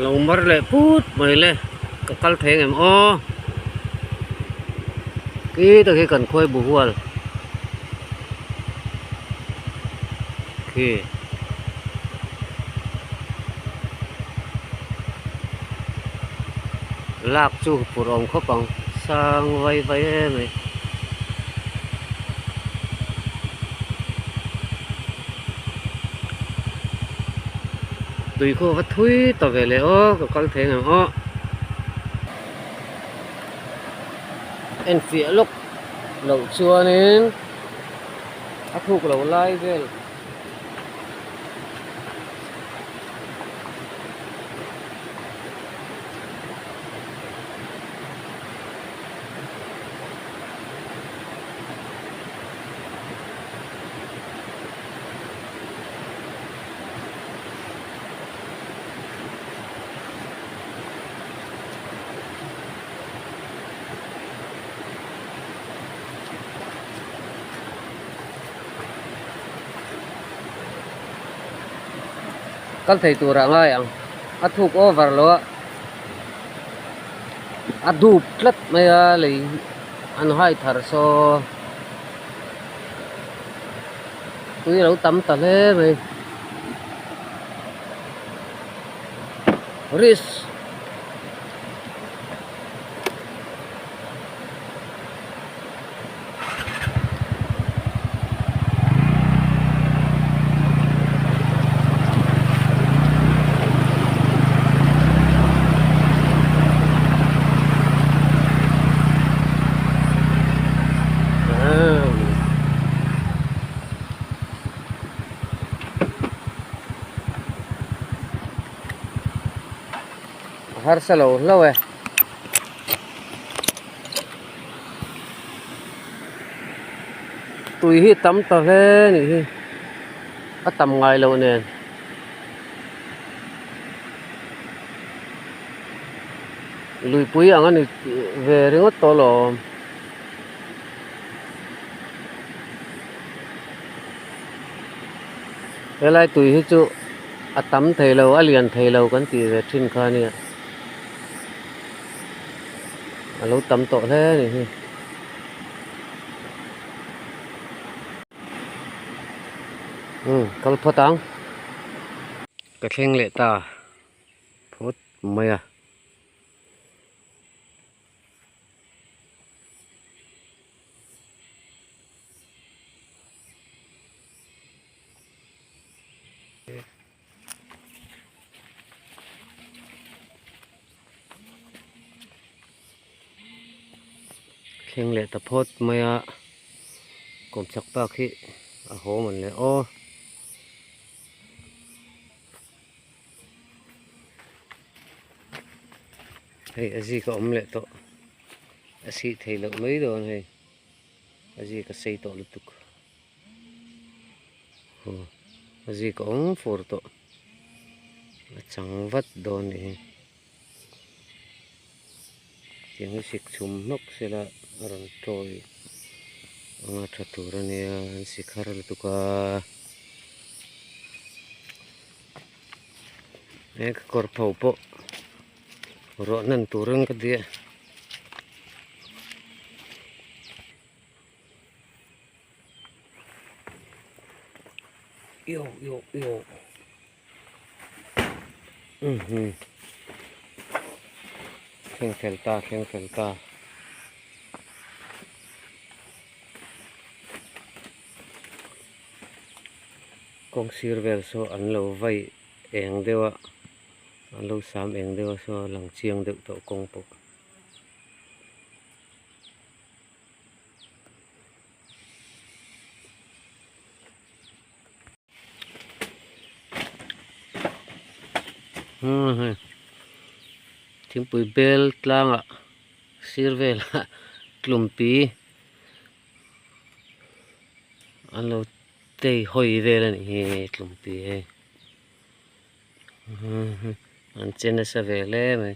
Lo mar leh put mai le ka kal thei ang em aw khi tak hi kan khawi bu hual khi. Lak chu phur awm khawp ang sang vai vai em mai. Tui khu va thui ta ve leh aw ka kal thei ang aw. En fiah lawk loh chuanin a thuk lo lai vel. Kal thei tur ah ngai ang a thuk over lo a a dup tlat mai a lei an hai thar saw. Tui a lo tam ta hle mai risk Harsa lo hlauh e. Tui hi tam ta hle nih hi a tam ngai loh nen. Luipui ang a ni ve ringawt tawh alawm. Helai tui hi chu a tam thei lo a lian thei lo kan tih ve thin kha a nia a lo tam tawh hle a nih hi. Umm kal phawt ang ka thleng leh ta phawt mai a. Thleng leh ta phawt mai a kawmchhak pa khi a haw man le aw. Hei a zik a awm leh tawh a sih thei loh mai dawn hei a zik a sei tawh lutuk aw a zik a awm fur tawh a chang vat dawn nih hi tiang hi sik chhum hnawk sela a rawn tawi anga tha tur a nia an sik har lutuk a. He ka kawr pho pawh ruah hnan turin ka ti a. Yo yo yo mhm thleng fel ta thleng fel ta. Kawng sir vel saw an lo vai eng deuh a an lo sam eng deuh a saw a lang chiang deuh tawh kawng pawh. Thingpui bel tlangah sir velah tlumpi an lo tei hawi vel a nih hi tlumpi hei an che nasa ve hle mai.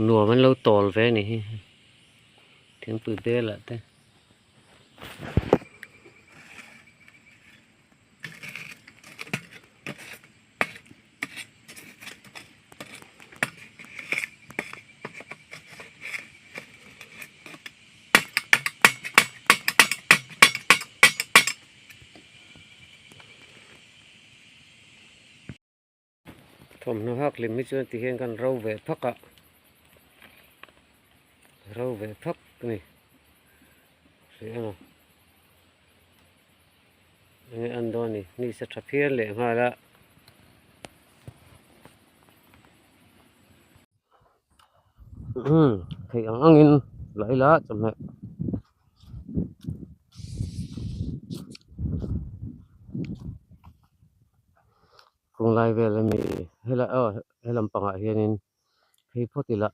Nuam an lo tawl ve a nih hi thingpui bel ah te. Thawmhnaw hak hlim hi chuan tihian kan ro ve phak a, ro ve phak a ni hrih emaw enge an dawn ni ni sa tha phian leh nghal a. Umm theih ang angin la ila chawhmeh. Kawng lai vel a ni helai aw he lampangah hianin phei phawt ila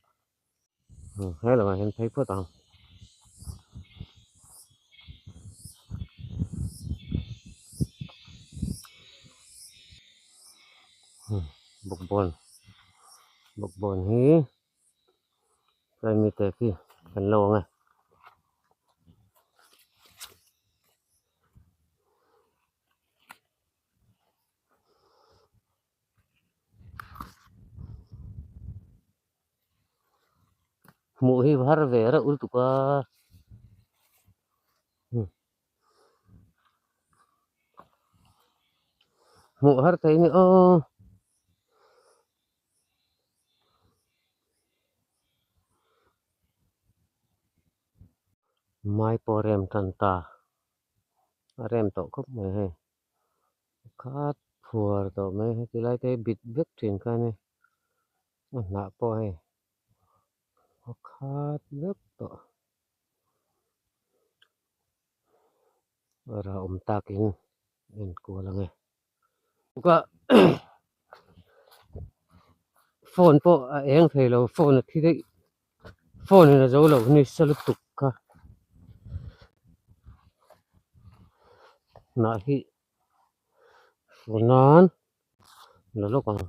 he lamah hian phei phawt ang. Bawkbawn bawkbawn hi tlai mite khi kan lo ang e. Hmuh hi har ve reuh lutuk a hmuh har thei ni aw. Mai pawh a rem tan ta a rem tawh khawp mai hei. Khat phuar tawh mai heti lai te hi bit vek thin kha a ni a hnah pawh hei a khat vek tawh a rah awm takin a enkual ang e phone pawh a eng thei lo phone a thi daih phone in a zo lo nisa lutuk kha hnah hi fur nan la lawk ang.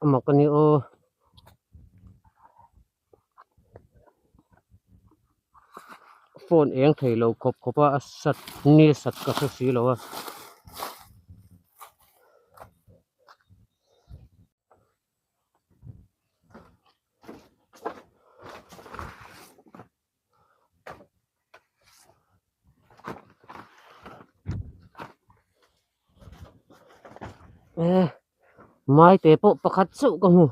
A mak a ni aw. Phone eng thei lo khawp khawp a a sat ni a sat ka hre si lo a. Maite pawh pakhat chauh ka hmu.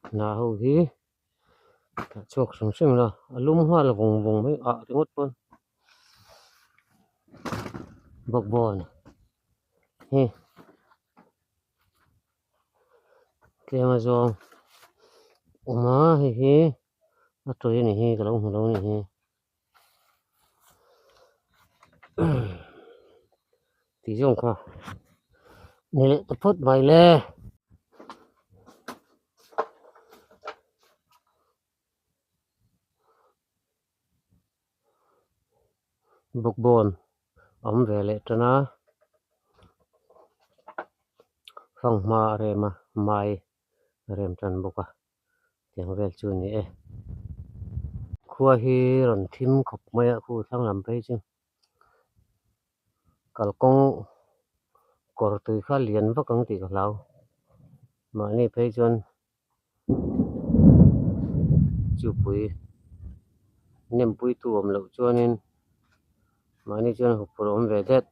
Hna ho hi a chhuak hrim hrim la a lum nghal vawng vawng mai ah ringawt pawn bawkbawn hi tlem a zawng awm a hei hi a tawih a ni hi ka lo hmu lo a ni hi. Tih zawng kha ni leh ta phawt mai le. Bawkbawn a awm ve leh tan a fanghma a rem a mai a rem tan bawk a. Tiang vel chu a ni e. Khua hi rawn thim khawp mai a khu thlang lam phei chu kalkawng kawr tui kha lian vak ang tih ka hlau. Mahni phei chuan chupui nem pui tu awm loh chuanin mahni chuan huphurh awm ve det.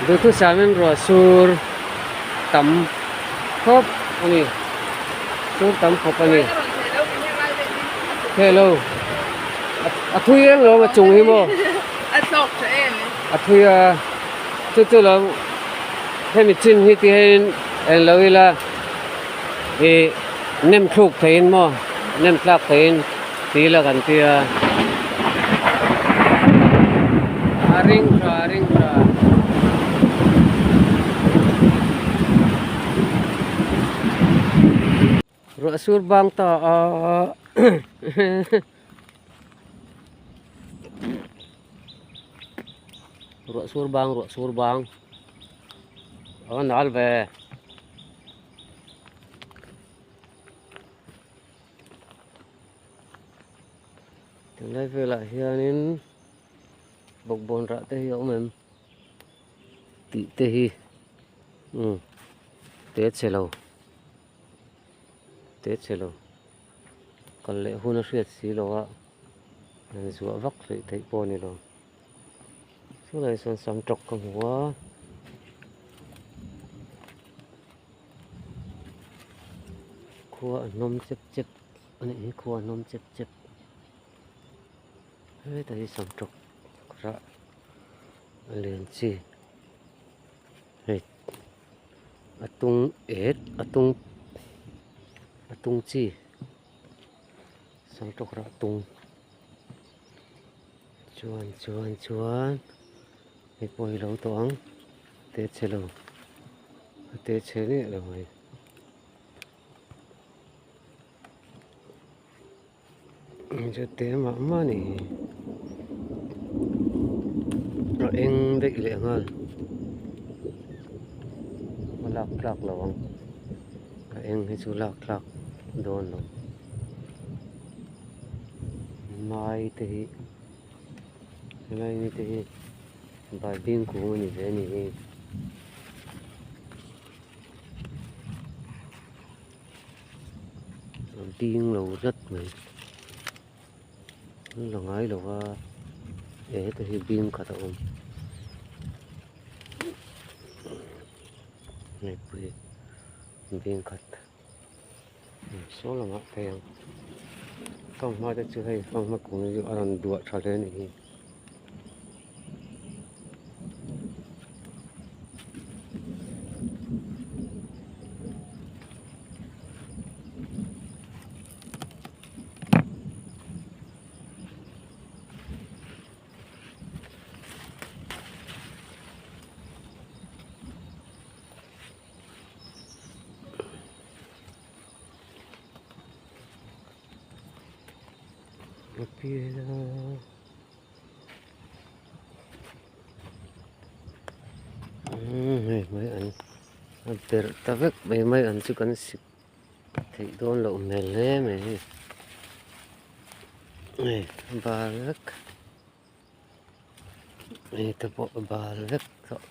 Duhthusam in ruah sur tam khawp a ni sur tam khawp a ni hello a thui reng lo a chung hi maw a thui a chu chu lo hemi chin hi ti hian eng lo ila ih nem thluk theihin maw nem tlak theihin ti ila kan tia a ring tha a ring tha. Ruah sur bang ta a ruah sur bang ruah sur bang a nal ve. Tunlai velah hianin bawkbawn rah te hi a awm em tih te hi umm te chhe lo te chhe lo kal leh hun a hriat si lo a zuah vak hleih theih pawh a ni lo chulai sawn sam tawk ka hmu a. Khua a hnawm chep chep a nih hi khua a hnawm chep chep hetah hi samtawk rah a lian chi hei a tung et a tung a tung chi samtawk rah tung chuan chuan chuan hei pawh hi lo tawh ang te chhe lo. A te chhe miah lo mai. Chu te mah mah a ni hi. A eng daih leh nghal. A lak tlak lo ang. A eng hi chu lak tlak dawn lo. Mai te hi helai mi te hi. Baibing kung a ni ve a ni hi. A bing lo zat mai. An la ngai lo va e heta hi bing khat a awm. Mipui bing khat saw lamah phei ang. Fanghma te chu hei fanghma kung hi a rawn duah tha hle a ni hi. Hei mai an a berh ta vek mai mai an chu kan sik theih dawn loh hmel hle mai hei hei a bal vek hei te pawh a bal vek tawh.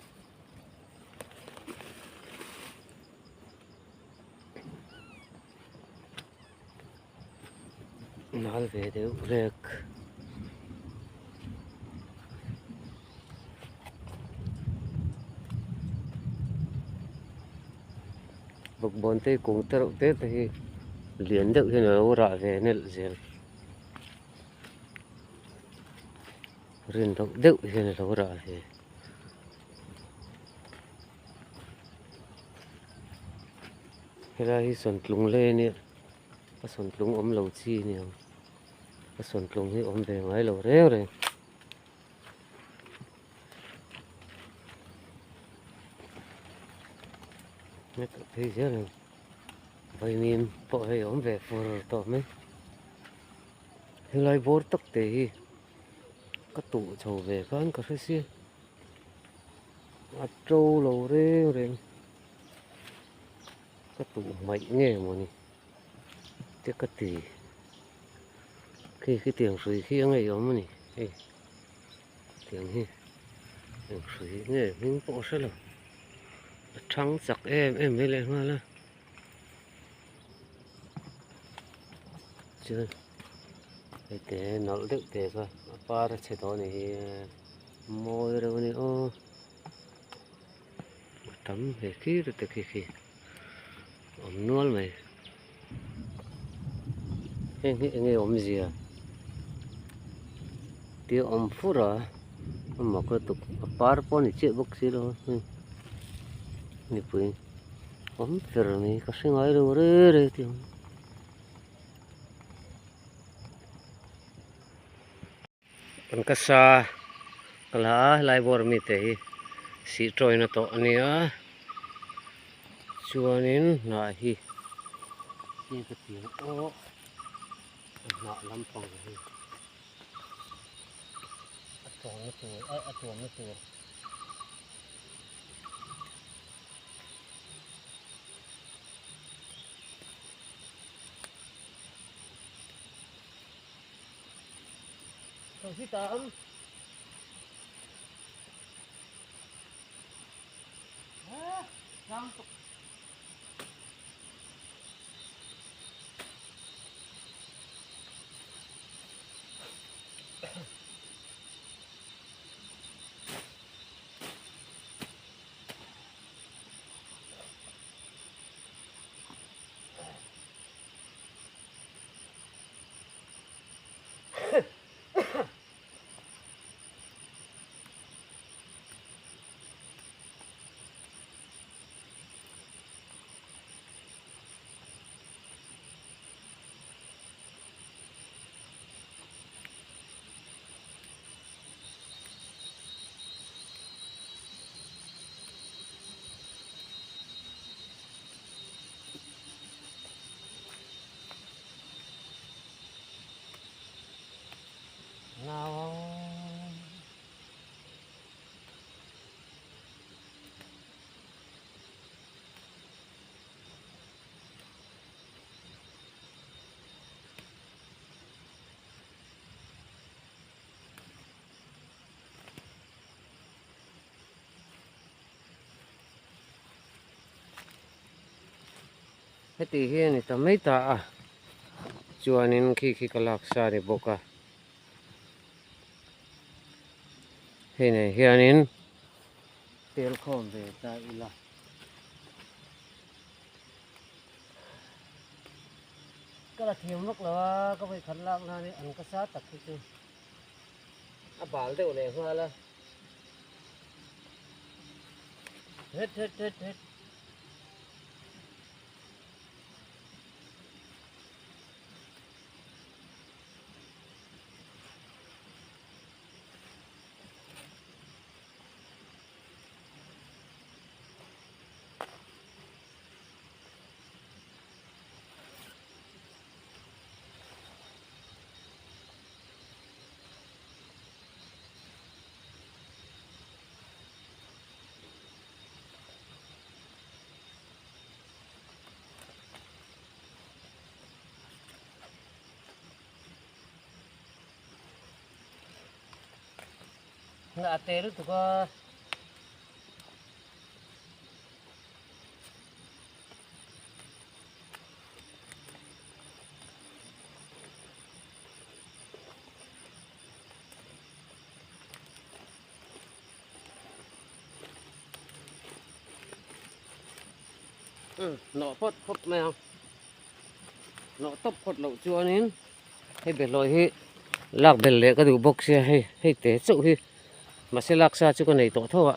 Nal ve deuh hlek. Bawkbawn te kung te reuh te te hi lian deuh hian alo rah ve nelh zel. Rin loh deuh hian alo rah ve. Helai hi sawntlung lei a nia a sawntlung awm lo chi a ni ang a sawntlung hi awm ve ngai lo reng reng. Hetah phei zel ang vaimim pawh hei a awm ve fur tawh mai helai bawr tak te hi ka tuh chho ve khan ka hre sia. A to lo reng reng ka tuh hmaih nge mawni te ka ti khi khitiang hrui khi a ngeiawm a ni hei tiang hi eng hrui nge hming pawh a hre lo a thang chak em em mai leh nghal a chuan hei te nawlh deuh te kha a par a chhe tawh a ni hi. Mawi reuh a ni aw. tam hei thlir te khi khi awm nual mai. Heng hi enge awmzia tih a awm fur a a mak lutuk a par pawh a ni chiah bawk si lo a hei mipui awm ber mai ka hre ngai lo rei rei tih ang. Kan ka sa ka la a helai bawr mite hi sih tawina tawh a nia chuanin hnah hi ti ka ti ang aw a hnah lampang hi a tawmna tur a tuamna tur. Heti hi a ni ta mai ta a, chuanin khi khi ka lak sa a ni bawk a, hei nen hianin tel khawm ve ta ila. Ka la thiam vak lo a, ka vawikhat lak nan hi an ka sa tak hi chu a bal deuh leh nghal a. Het het het het. Ngah te lutuk a. Nawh phawt phawt mai ang nawh tawp phawt loh chuanin hei behlawi hi lak belh leh ka duh bawk sia hei hei te chauh hi mahse lak sa chu ka nei tawh tho a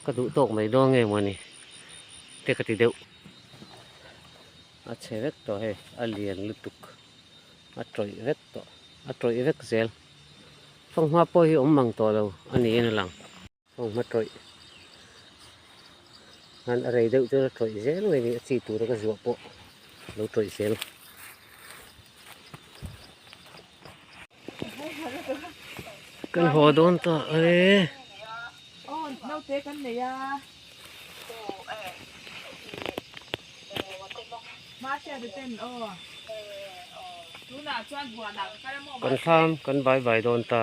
ka duh tawk mai dawn nge mawni te ka ti deuh a chhe vek tawh hei a lian lutuk a tawih vek tawh a tawih vek zel fanghma pawh hi awm mang tawh lo a niin a lang. Fanghma tawih han a rei deuh chuan a tawih zel mai a ni a chi tura ka zuah pawh a lo tawih zel. Kan haw dawn ta e. Aw naute kan nei a. Kan thlam kan bai bai dawn ta.